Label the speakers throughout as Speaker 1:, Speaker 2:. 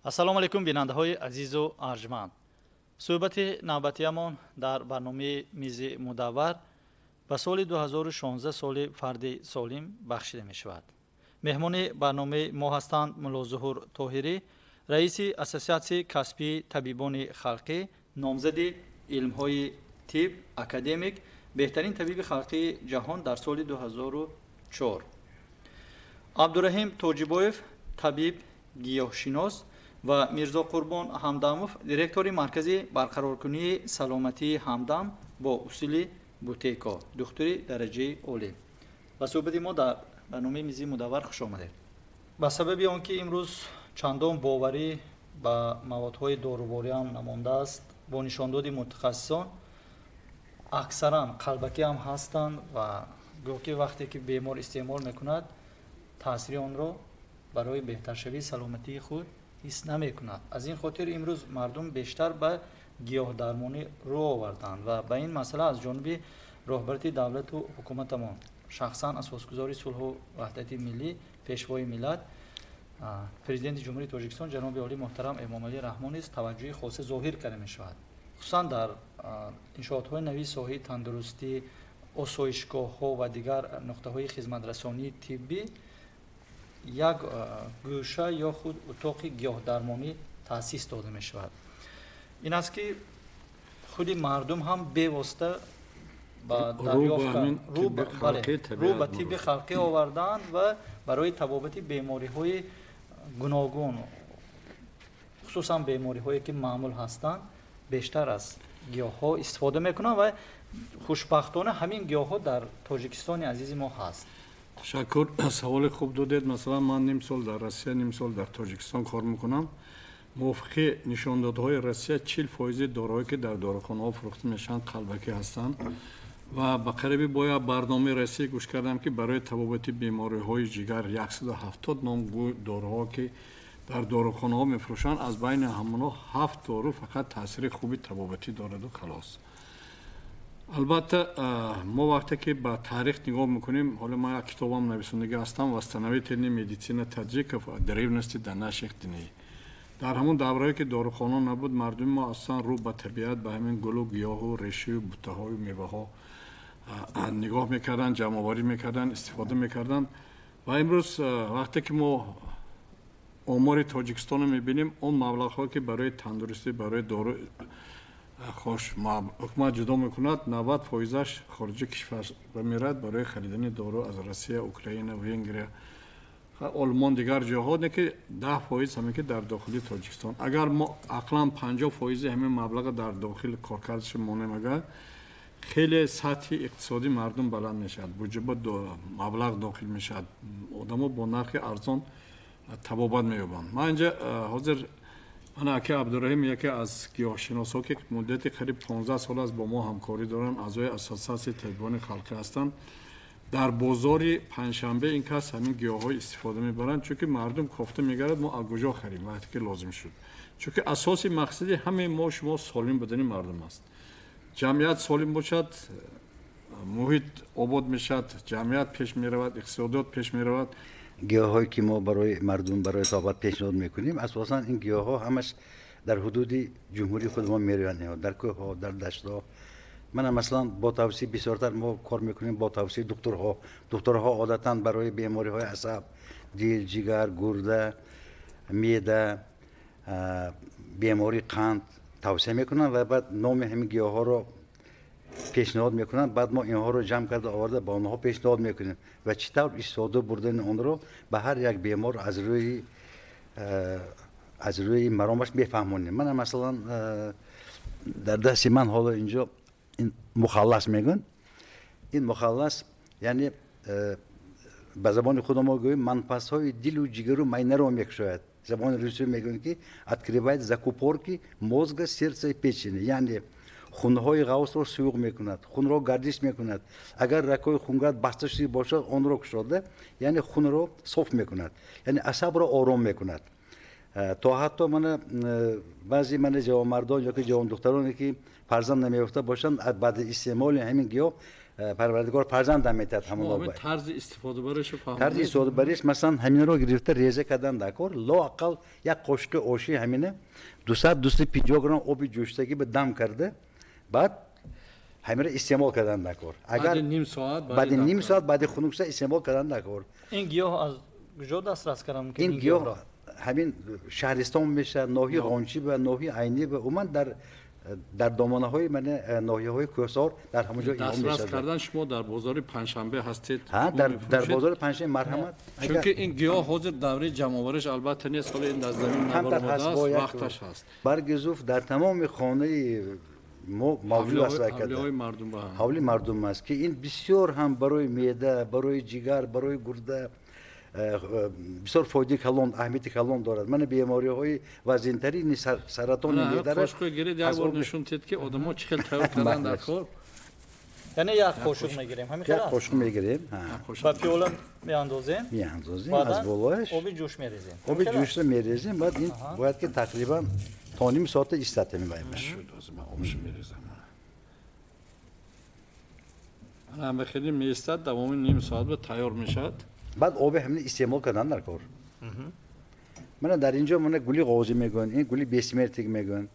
Speaker 1: Ассалому алайкум, бинандаҳои азизу арҷманд. Суҳбати навбатиямон дар барномаи «Мизи мудаввар» ба соли 2016, соли фарди солим, бахшида мешавад. Меҳмони барномаи мо ҳастанд Муллозуҳур Тоҳирӣ, раиси Ассотсиатсияи касбии табибони халқӣ, номзади илмҳои тиб, академик, беҳтарин табиби халқии ҷаҳон дар соли 2004, Абдураҳим Тоҷибоев, табиб гиёҳшинос, ва Мирзо Қурбон Ҳамдамов, директори Маркази барқароркунии саломатии «Ҳамдам» бо усули Бутейко, духтури дараҷаи олӣ. Ба суҳбати мо дар барномаи «Мизи мудаввар» хуш омадед. Ба сабаби он ки имрӯз чандон боварӣ ба маводҳои дорувориам намондааст, бо нишондоди мутахассисон аксаран қалбакӣ ҳам ҳастанд ва гӯё ки вақте ки бемор истеъмол мекунад, таъсири онро барои беҳтаршавии саломатии худ ҳис намекунад. Аз ин хотир имрӯз мардум бештар ба гиёҳдармонӣ рӯ оварданд ва ба ин масъала аз ҷониби роҳбарияти давлату ҳукуматамон, шахсан асосгузори сулҳу ваҳдати миллӣ, Пешвои миллат, Президенти Ҷумҳурии Тоҷикистон ҷаноби олӣ муҳтарам Эмомалӣ Раҳмон низ таваҷҷӯҳи хоса зоҳир карда мешавад. Хусусан дар иншоотҳои нави соҳаи тандурустӣ, осоишгоҳҳо ва дигар нуқтаҳои хизматрасонии тиббӣ як гӯша ё худ утоқи гиёҳдармонӣ таъсис дода мешавад. Ин аст ки худи мардум ҳам бевосита ба рӯ ба тибби халқӣ овардаанд ва барои табобати бемориҳои гуногун, хусусан бемориҳое ки маъмул ҳастанд, бештар аз гиёҳҳо истифода мекунанд ва хушбахтона ҳамин гиёҳҳо дар Тоҷикистони азизи мо ҳаст.
Speaker 2: Ташаккур, саволи хуб додед. Масалан, ман ним сол дар Россия, ним сол дар Тоҷикистон кор мекунам. Мувофиқи нишондодҳои Россия, 40 фоизи доруҳое, ки дар дорухонаҳо фурӯхта мешаванд, қалбакӣ ҳастанд. Ва ба қариби бо як барномаи Россия гӯш кардам, ки барои табобати бемориҳои ҷигар 170 ном доруҳо, ки дар дорухонаҳо мефурӯшанд, аз байни ҳамонҳо ҳафт дору фақат таъсири хуби табобатӣ дораду халос. Албатта, мо вақте ки ба таърих нигоҳ мекунем, ҳоло ман як китобам нависондагӣ ҳастам, «Восстановительная медицина таджиков от древности до наших дней». Дар ҳамон даврае, ки дорухона набуд, мардуми мо аслан рӯ ба табиат, ба ҳамин гулу гиёҳу решию буттаҳою меваҳо нигоҳ мекарданд, ҷамъоварӣ мекарданд, истифода мекарданд. Ва имрӯз, вақте ки мо омори Тоҷикистонро мебинем, он маблағҳое, ки барои тандурустӣ, барои дору хош ҳукумат ҷудо мекунад, 90 фоизаш хориҷи кишвар меравад барои харидани дору аз Россия, Украина, Венгрия, Олмон, дигар ҷоҳо. Не ки 10 фоиз ҳаме ки дар дохили Тоҷикистон. Агар мо ақлан 50 фоизи ҳамин маблаға дар дохил коркардаш монем, агар хеле сатҳи иқтисодии мардум баланд мешавад, буҷаба маблағ дохил мешавад, одамо бо нархи арзон табобат меёбанд. Ман инҷа ҳозир мана ака Абдураҳим, яке аз гиёҳшиносҳо, ки муддати қариб 15 сол аст бо мо ҳамкорӣ доранд, аъзои Ассотсиатсияи табибони халқӣ ҳастанд. Дар бозори Панҷшанбе ин кас ҳамин гиёҳҳо истифода мебаранд, чунки мардум кофта мегардад, мо аз куҷо харем вақте ки лозим шуд. Чунки асоси мақсади ҳамаи мо шумо солим будани мардум аст. Ҷамъият солим бошад, муҳит обод мешавад, ҷамъият пеш меравад, иқтисодиёт пеш меравад.
Speaker 3: Гиёҳҳое, ки мо барои мардум барои табобат пешниҳод мекунем, асосан ин гиёҳҳо ҳамаш дар ҳудуди ҷумҳурии худи мо мерӯянд, дар кӯҳҳо, дар даштҳо. Мана, масалан, бо тавсия бисёртар мо кор мекунем бо тавсияи духтурҳо. Духтурҳо одатан барои бемориҳои асаб, дил, ҷигар, гурда, меъда, бемории қанд тавсия мекунанд ва баъд номи ҳамин гиёҳҳоро пешниҳод мекунанд. Баъд мо инҳоро ҷамъ карда оварда, ба онҳо пешниҳод мекунем ва чӣ тавр истифода бурдани онро ба ҳар як бемор аз рӯи маромаш мефаҳмонем. Мана, масалан, дар дасти ман ҳоло инҷо ин мухаллас мегӯянд. Ин мухаллас, яъне ба забони худо мо гӯем, манфазҳои дилу ҷигару майнаро мекушояд. Забони русӣ мегӯем, ки открывает закупорки мозга, сердца и печени, яъне хунҳои ғавсро суюқ мекунад, хунро гардиш мекунад. Агар рагҳои хунгард баста шуда бошад, онро кушода, яъне хунро соф мекунад, яъне асабро ором мекунад. То ҳатто мана баъзе мана ҷавонмардон ёки ҷавондухтароне, ки фарзанд намеёфта бошанд, баъди истеъмоли ҳамин гиёҳ. Парвардигор фарзандам метиҳад.
Speaker 2: Ҳамон тарзи истифодабариш.
Speaker 3: Тарзи истифодабариш, масалан, ҳаминро гирифта реза кардан дар кор, лоақал як қошуқи оши ҳамина 200-250 грамм оби ҷӯштагӣ ба дам карда, баъд ҳаминро истеъмол кардан дар кор.
Speaker 2: Агар ним соат,
Speaker 3: баъди ним соат, баъди хунук шуда истеъмол кардан дар кор.
Speaker 1: Ин гиёҳ аз куҷо дастрас кардан мумкин?
Speaker 3: Ин гиёҳ ҳамин шаҳристон мешавад, ноҳияи Ғончӣ ба ноҳияи Айнӣ ба умуман дар домонаҳои мана ноҳияҳои кӯҳсор, дар ҳамон ҷо.
Speaker 2: Дастрас кардан, шумо дар бозори Панҷшанбе ҳастед?
Speaker 3: Дар бозори Панҷшанбе, марҳамат.
Speaker 2: Чунки ин гиёҳ ҳозир давраи ҷамъовариш албатта нест, ҳоло ин дар замин набаромадааст, вақташ ҳаст.
Speaker 3: Барги зуф дар тамоми хонаи мо мавҷуд аст.
Speaker 2: Ҳавлиҳои мардум.
Speaker 3: Ҳавли мардум аст, ки ин бисёр ҳам барои меъда, барои ҷигар, барои гурда бисёр фоидаи калон, аҳамияти калон дорад. Мана бемориҳои вазинтарини саратони меъдара.
Speaker 2: Қошуқи гиред, як бор нишон тед, ки одамо чӣ хел тайёр кардан дар кор.
Speaker 1: Яъне як қошуқ мегирем, ҳамин
Speaker 3: хел? Як қошуқ мегирем.
Speaker 1: Ба пиёла меандозем.
Speaker 3: Меандозем, аз болояш
Speaker 1: оби ҷӯш мерезем.
Speaker 3: Оби ҷӯшро мерезем, баъд ин бояд ки тақрибан то ним соата истад.
Speaker 2: Обшо мерезам. Ана хеле меистад, давоми ним соат ба тайёр мешавад.
Speaker 3: Баъд оби ҳамин истеъмол кардан дар кор. Мана дар инҷо мана гули ғозӣ мегӯянд, ин гули бессмертник мегӯянд,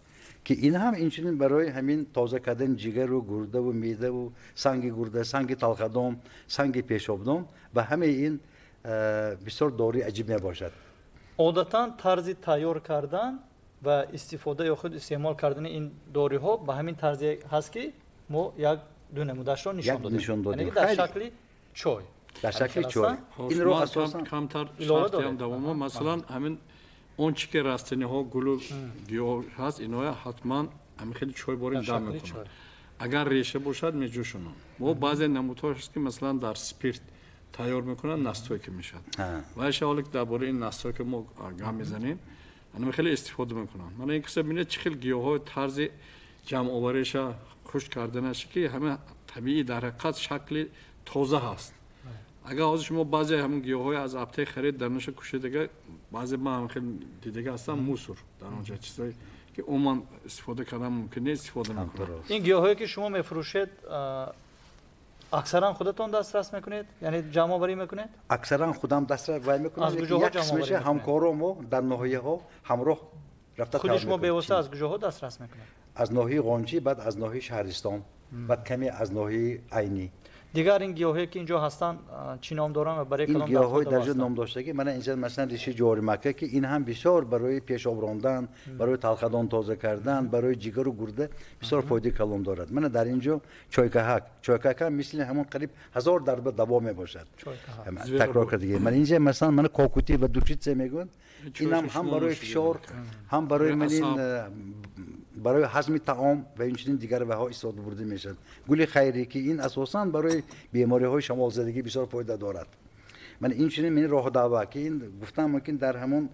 Speaker 3: ки ин ҳам инчунин барои ҳамин тоза кардани ҷигару гурдаву меъдаву санги гурда, санги талхадон, санги пешобдон ва ҳамаи ин бисёр дории аҷиб мебошад.
Speaker 1: Одатан тарзи тайёр кардан ва истифода ё худ истеъмол кардани ин дориҳо ба ҳамин тарзе ҳаст, ки мо як ду намудашро нишон додем, дар шакли чой.
Speaker 3: Дар шакли чой.
Speaker 2: Инро асосан камтар шарҳ давомо. Масалан, ҳамин он чӣ ки растаниҳо, гулу гиёҳ ҳаст, инҳоя ҳатман ҳамин хели чой борин дам мекунанд. Агар реша бошад, меҷӯшонанд. Мо баъзе намудҳо ҳаст, ки масалан дар спирт тайёр мекунанд, настойка мешавад. Ва ҳоле ки дар бораи ин настойка мо гап мезанем, ана хеле истифода мекунанд. Мана ин киса бинед, чӣ хел гиёҳҳои тарзи ҷамъовариша, хушк карданаш, ки ҳама табиӣ, дар ҳақиқат шакли тоза ҳаст. Агар ҳозир шумо баъзе ҳамин гиёҳҳои аз аптек харид, дар наша кушидага, баъзе ман ҳам хел дидага ҳастам, мусор дар онҷа, чизое ки умуман истифода кардан мумкин нест, истифода мекунанд.
Speaker 1: Ин гиёҳое ки шумо мефурӯшед, аксаран худатон дастрас мекунед, яъне ҷамъоварӣ мекунед?
Speaker 3: Аксаран худам дастрас вай мекунам. Як қисмаша ҳамкоро мо дар ноҳияҳо ҳамроҳ рафта.
Speaker 1: Худи шумо бевосита аз куҷоҳо дастрас мекунед?
Speaker 3: Аз ноҳияи Ғончӣ, баъд аз ноҳияи Шаҳристон, баъд каме аз ноҳияи Айнӣ.
Speaker 1: Дигар ин гиёҳое ки инҷо ҳастанд, чӣ ном доранд ва барои
Speaker 3: кадом? Ин гиёҳҳои дар ҷо номдоштагӣ, мана инҷа масалан риши ҷоримака, ки ин ҳам бисёр барои пешоб рондан, барои талхадон тоза кардан, барои ҷигару гурда бисёр фоидаи калон дорад. Мана дар инҷо чойкаҳак. Чойкаҳак ҳам мисли ҳамон қариб 1000 дарба даво мебошад, такрор кардагӣ. Мана инҷа масалан мана кокути ва душица мегӯянд, инам ҳам барои фишор, ҳам барои манин барои ҳазми таом ва инчунин дигар ваҳо истифода бурда мешавад. Гули хайрӣ, ки ин асосан барои бемориҳои шамолзадагӣ бисёр фоида дорад. Ман инчунин мин роҳдава, ки ин гуфтан мумкин дар ҳамон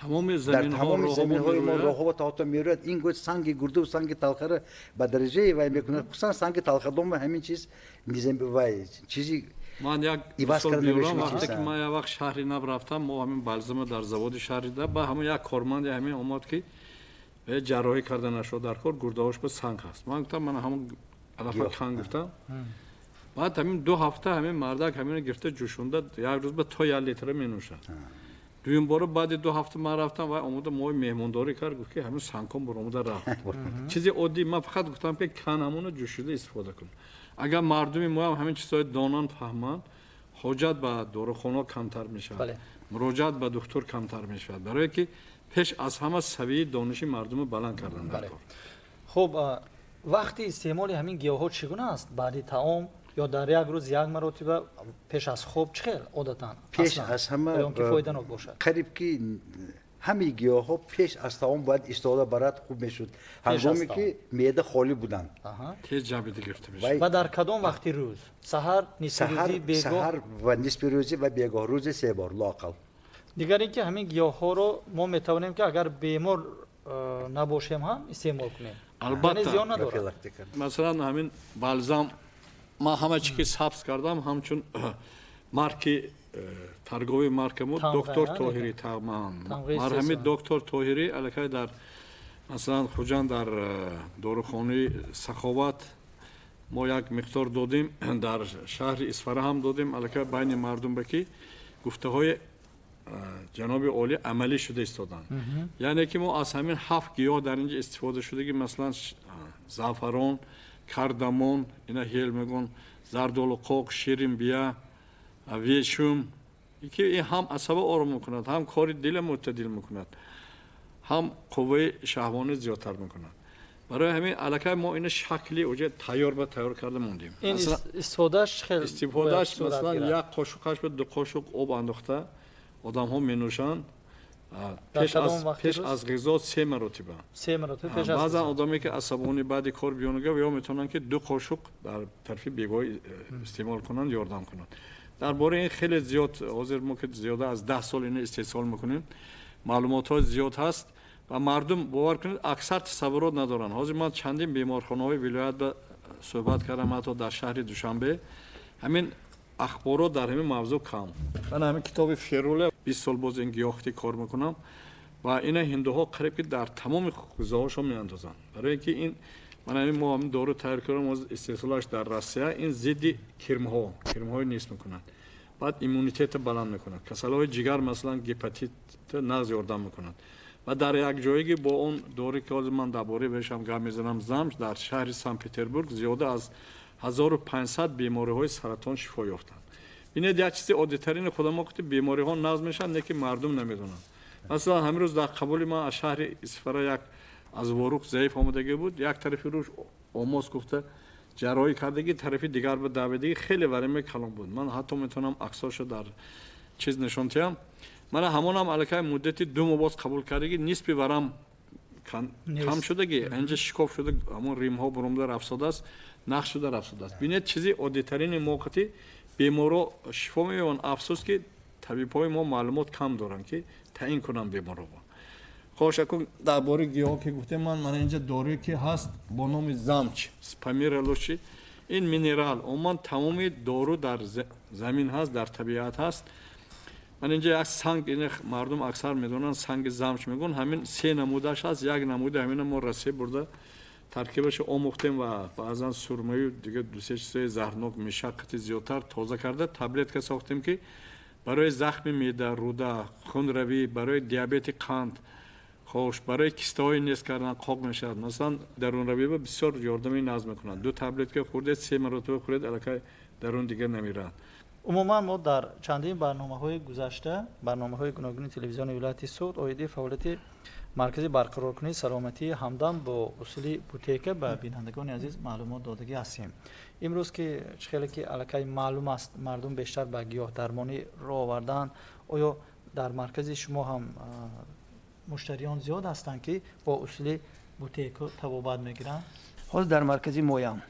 Speaker 2: тамоми
Speaker 3: заминҳои мо роҳҳо то мерӯяд. Ин гӯ санги гурду, санги талхара ба дараҷаи вай мекунад, хусусан санги талхадон ва ҳамин чиз вай чизи.
Speaker 2: Ман як мисол биёрам. Вақте ки ман як вақт шаҳри нав рафтам, мо ҳамин балзама дар заводи шаҳри да, ба ҳамон як корманди ҳамин омад, ки ҷарроҳӣ карда нашуд дар кор, гурдаҳош ба санг ҳаст. Ман гуфтам, ман ҳамон алафа кан гуфтам. Баъд ҳамин 2 ҳафта ҳамин мардак ҳамино гирифта ҷӯшонда, як рӯз ба то як литра менӯшад. Дуюм бора баъди 2 ҳафта ман рафтам, вай омода мои меҳмондорӣ кард, гуфт, ки ҳамин сангкон буромада рафт. Чизи оддӣ, ман фақат гуфтам, ки кан ҳамоно ҷӯшида истифода кун. Агар мардуми моам ҳамин чизҳои донанд, фаҳманд, ҳоҷат ба дорухонаҳо камтар мешавад, муроҷиат ба духтур камтар мешавад, барое ки пеш аз ҳама савияи дониши мардумро баланд кардан дар кор.
Speaker 1: Хуб, вақти истеъмоли ҳамин гиёҳҳо чӣ гуна аст? Баъди таом ё дар як рӯз як маротиба, пеш аз хоб, чӣ хел одатан?
Speaker 3: Пеш аз ҳама
Speaker 1: ки фоиданок бошад.
Speaker 3: Қариб ки ҳамаи гиёҳҳо пеш аз таом бояд истода барад, хуб мешуд, ҳангоме ки меъда холӣ буданд.
Speaker 2: Тез ҷабида гирифта мешавад.
Speaker 1: Ва дар кадом вақти рӯз? Саҳар, нисфирӯзӣ, бегоҳ?
Speaker 3: Саҳар ва нисфирӯзӣ ва бегоҳ, рӯзи се бор лоақал.
Speaker 1: Дигар ин ки ҳамин гиёҳҳоро мо метавонем, ки агар бемор набошем ҳам, истеъмол кунем?
Speaker 2: Албатта.
Speaker 1: Зиён надорад?
Speaker 2: Масалан, ҳамин балзам ман ҳама чӣ ки сабз кардам, ҳамчун марки торговый марка мо Доктор Тоҳирӣ, тағман марҳами Доктор Тоҳирӣ. Аллакай дар масалан Хуҷанд дар дорухонаи Саховат. Мо як миқдор додем, дар шаҳри Исфара ҳам додем. Аллакай байни мардум ба ки гуфтаҳои ҷаноби олӣ амалӣ шуда истоданд, яъне ки мо аз ҳамин ҳафт гиёҳ дар инҷа истифода шудагӣ, масалан, заъфарон, кардамон, ина ҳел мегӯн, зардолу қоқ, ширинбия, вешум, ки ин ҳам асаба ором мекунад, ҳам кори дила мӯътадил мекунад, ҳам қувваи шаҳвонӣ зиёдтар мекунад. Барои ҳамин аллакай мо ина шакли уҷа тайёр ба тайёр карда мондем.
Speaker 1: Ин истифодааш хел?
Speaker 2: Истифодааш, масалан, як қошуқаш ба 2 қошуқ об андохта одамҳо менӯшанд пеш аз ғизо се маротиба.
Speaker 1: Се маротиба пеш аз.
Speaker 2: Баъзан одаме ки асабонӣ баъди кор биёнага, ё метавонанд ки 2 қошуқ дар тарафи бегоҳӣ истеъмол кунанд, ёрдам кунанд. Дар бораи ин хеле зиёд, ҳозир мо ки зиёда аз 10 сол ина истеҳсол мекунем, маълумотҳо зиёд ҳаст ва мардум, бовар кунед, аксар тасаввурот надоранд. Ҳозир ман чандин беморхонаҳои вилоят ба суҳбат кардам, ҳатто дар шаҳри Душанбе ҳамин ахборот дар ҳамин мавзӯъ кам. Ман ҳамин китоби Феруле, 20 сол боз ин гиёҳхати кор мекунам ва ина ҳиндуҳо қариб ки дар тамоми ғизоҳошон меандозанд, барои ин ки ин ман ҳамин мо ҳамин дору тайёр кардам, истеҳсолаш дар Россия. Ин зидди кирмҳо, кирмҳои нест мекунад, баъд иммунитета баланд мекунад, касалиҳои ҷигар, масалан, гепатит нағз ёрдам мекунад. Ва дар як ҷоеги бо он доре ки ҳозир ман дар бораи бешам гап мезанам, замш, дар шаҳри Санкт Петербург зиёда аз 1500 бемориҳои саратон шифо ёфтанд. Бинед, як чизи оддитарини худамо ки бемориҳо нағз мешаванд, не ки мардум намедонанд. Масалан, ҳамин рӯз дар қабули ман аз шаҳри Исфара як аз Ворух заиф омадагӣ буд, як тарафи рӯш омоз гуфта ҷарроҳӣ кардагӣ, тарафи дигар ба давидагӣ, хеле варами калон буд. Ман ҳатто метавонам аксошо дар чиз нишон диҳам. Мана ҳамонам аллакай муддати 2 моҳ боз қабул кардагӣ, нисби варам кам шудагӣ, инҷа шикоф шуда, ҳамон римҳо буромда рафтодааст, нақш шуда рафтодааст. Бинед, чизи оддитарини моқати беморо шифо меёбанд. Афсӯс ки табибҳои мо маълумот кам доранд, ки таъин кунанд беморро. Хош, акун дар бораи гиёҳ ки гуфтем, ман мана инҷа доруе ки ҳаст бо номи замч, спамиралоши, ин минерал, умуман тамоми дору дар замин ҳаст, дар табиат ҳаст. Ман инҷа як санг, ин мардум аксар медонанд, санги замч мегӯн, ҳамин се намудаш ҳаст. Як намуди ҳамина мо Россия бурда таркибашо омӯхтем ва баъзан сурмаю дига дусе чизои заҳрнок мешаққати зиёдтар тоза карда таблетка сохтем, ки барои захми меъда, рӯда, хунравӣ, барои диабети қанд, хош, барои кистаҳои нест кардан, қоқ мешавад, масалан, дарунравиба бисёр ёрдами нағз мекунад. Ду таблетка хӯрдед, се маротиба хӯред, аллакай дарун дигар намерад.
Speaker 1: Умуман мо дар чандин барномаҳои гузашта, барномаҳои гуногуни телевизиони вилояти Суғд оиди фаъолияти маркази барқароркунии саломатии ҳамдам бо усули Бутейко ба бинандагони азиз маълумот додагӣ ҳастем. Имрӯз ки чӣ хеле ки аллакай маълум аст, мардум бештар ба гиёҳдармонӣ роҳ оварданд, оё дар маркази шумо ҳам муштариён зиёд ҳастанд, ки бо усули Бутейко табобат мегиранд?
Speaker 4: Ҳозир дар маркази моям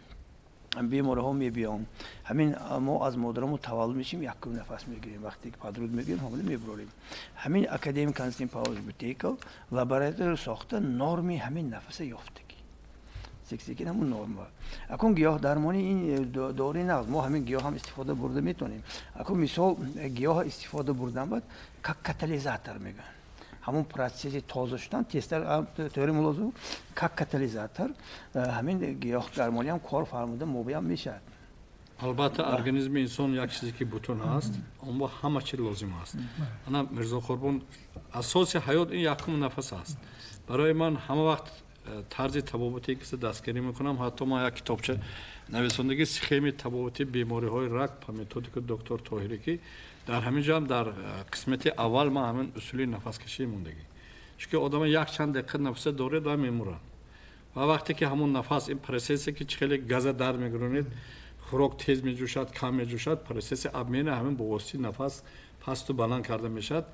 Speaker 4: беморҳо мебиён. Ҳамин мо аз модарамон таваллуд мешим, якум нафас мегирем, вақте ки падруд мегирем, ҳомила мебурорем. Ҳамин академик Константин Павлович Бутейко лаборатория сохта, норми ҳамин нафаса ёфтагӣ, секин ҳамун норма. Акун гиёҳдармонӣ ин дори нағз, мо ҳамин гиёҳ ҳам истифода бурда метавонем. Акун мисол, гиёҳ истифода бурдан баъд как катализатор мегӯянд, ҳамун процесси тоза шудан тезтар, тӯри мулозим, как катализатор ҳамин гиёҳдармонӣ ҳам кор фармуда мобиям мешавад.
Speaker 2: Албатта, организми инсон як чизе ки бутун ҳаст, он бо ҳама чиз лозим аст. Ана Мирзо Қурбон, асоси ҳаёт ин якум нафас аст. Барои ман ҳама вақт тарзи табобатие ки дастгирӣ мекунам, ҳатто ман як китобча нависондагӣ, схеми табобати бемориҳои рак по методика доктор Тоҳирӣ, ки дар ҳамин ҷо ҳам дар қисмати аввал ман ҳамин усули нафаскашӣ мондагӣ, чунки одама як чанд дақиқа нафаса доред ва мемурад. Ва вақте ки ҳамон нафас, ин процессе ки чӣ хеле газа дар мегиронед, хӯрок тез меҷӯшад, кам меҷӯшад, процесси обмена ҳамин бо воситаи нафас пасту баланд карда мешавад.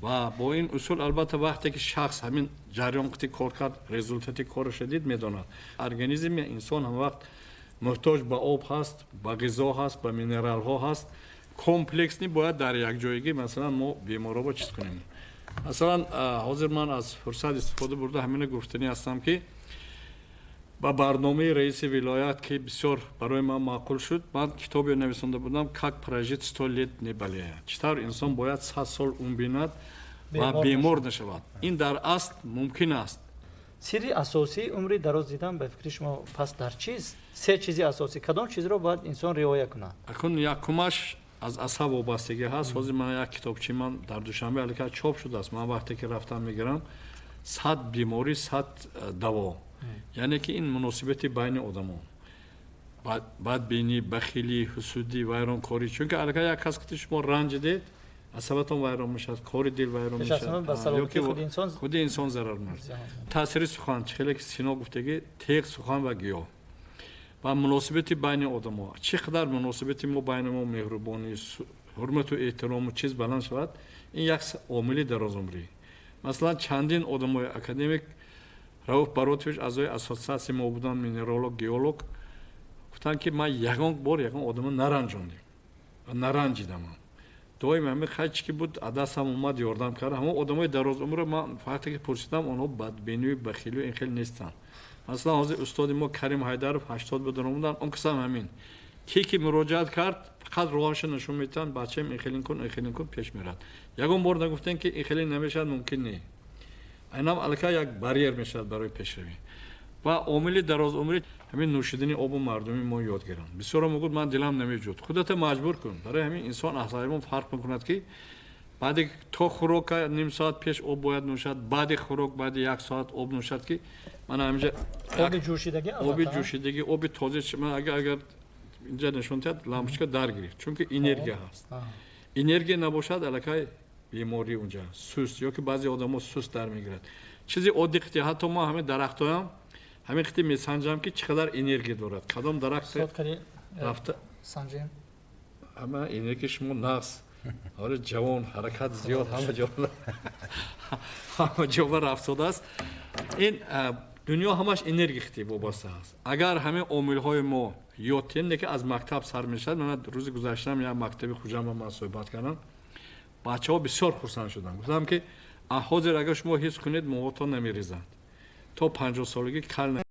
Speaker 2: Ва бо ин усул, албатта, вақте ки шахс ҳамин ҷараён қити кор кард, результати корашо дид, медонад. Организми инсон ҳама вақт муҳтоҷ ба об ҳаст, ба ғизо ҳаст, ба минералҳо ҳаст. Комплексный бояд дар якҷоягӣ, масалан, мо беморҳоро чиз кунем. Масалан, ҳозир ман аз фурсат истифода бурда ҳамина гуфтанӣ ҳастам, ки ба барномаи раиси вилоят, ки бисёр барои ман маъқул шуд, ман китобе нависонда будам, «Как прожить 100 лет не болея», чӣ тавр инсон бояд 100 сол умр бинад ва бемор нашавад. Ин дар асл мумкин аст.
Speaker 1: Сирри асосии умри дароз дидан, ба фикри шумо, пас дар чист? Се чизи асосӣ, кадом чизро бояд инсон риоя кунад?
Speaker 2: Акун якумаш аз асаб вобастагӣ ҳаст. Ҳозир ман як китобчи ман дар Душанбе аллакай чоп шудааст. Ман вақте ки рафтам, мегирам: 100 беморӣ, 100 даво. Яъне ки ин муносибати байни одамон, бадбинӣ, бахилӣ, ҳусудӣ, вайронкорӣ. Чунки аллакай як кас ки шумо ранҷидед, асабатон вайрон мешавад, кори дил вайрон мешавад, худи инсон зарар мешавад. Таъсири сухан, чӣ хеле ки Сино гуфтагӣ, теғ, сухан ва гиёҳ ва муносибати байни одамо. Чӣ қадар муносибати мо байни мо, меҳрубонӣ, ҳурмату эҳтирому чиз баланд шавад, ин як омили дарозумрӣ. Масалан, чандин одамои академик Рауф Баротович, аъзои ассотсиатсияи мо буданд, минералог, геолог, гуфтанд, ки ман ягон бор ягон одама наранҷондем ва наранҷидам. Доим ҳамин хай чӣ ки буд, адасам омад, ёрдам кард. Ҳамон одамои дарозумрро ман вақте ки пурсидам, онҳо бадбинию бахилию ин хел нестанд. Масалан, ҳозир устоди мо Карим Ҳайдаров 80 ба даромадан, он касам ҳамин ки муроҷиат кард, фақат роҳаша нишон метиҳанд: бачаем, ин хелин кун, ин хелин кун, пеш мерад. Ягон бор нагуфтем, ки ин хеле намешавад, мумкин не. Айнам аллакай як барьер мешавад барои пешравӣ. Ва омили дарозумрӣ ҳамин нӯшидани обу мардуми мо ёд гиранд. Бисёро мегӯд: ман дилам намеҷӯд. Худата маҷбур кун. Барои ҳамин инсон аз ҳайвон фарқ мекунад, ки баъди то хӯрока ним соат пеш об бояд нӯшад, баъди хӯрок баъди як соат об нӯшад, ки ман ҳаминҷа
Speaker 1: оби ҷӯшидагӣ.
Speaker 2: Оби ҷӯшидагӣ, оби тоза. Ман агар инҷа нишон диҳад, лампочка дар гирифт, чунки энергия ҳаст. Энергия набошад, аллакай беморӣ унҷа, суст, ё ки баъзе одамо суст дар мегирад. Чизи оддӣ қити, ҳатто мо ҳамин дарахтоям ҳамин қити месанҷам, ки чӣ қадар энергия дорад кадом дарахт.
Speaker 1: Рафта санҷем.
Speaker 2: Ама энергия шумо нағз, ҳоли ҷавон, ҳаракат зиёд, ҳама ҷо рафтодааст. Ин дунё ҳамаш энергия қити вобаста аст. Агар ҳамин омилҳои мо ёд тиҳем, не ки аз мактаб сар мешавад. Ман рӯзи гузаштаам як мактаби Хуҷандба ман суҳбат кардам, бачаҳо бисёр хурсанд шуданд. Гуфтам, ки ҳозир агар шумо ҳис кунед, мӯҳотон намерезанд, то 50-солагӣ кал.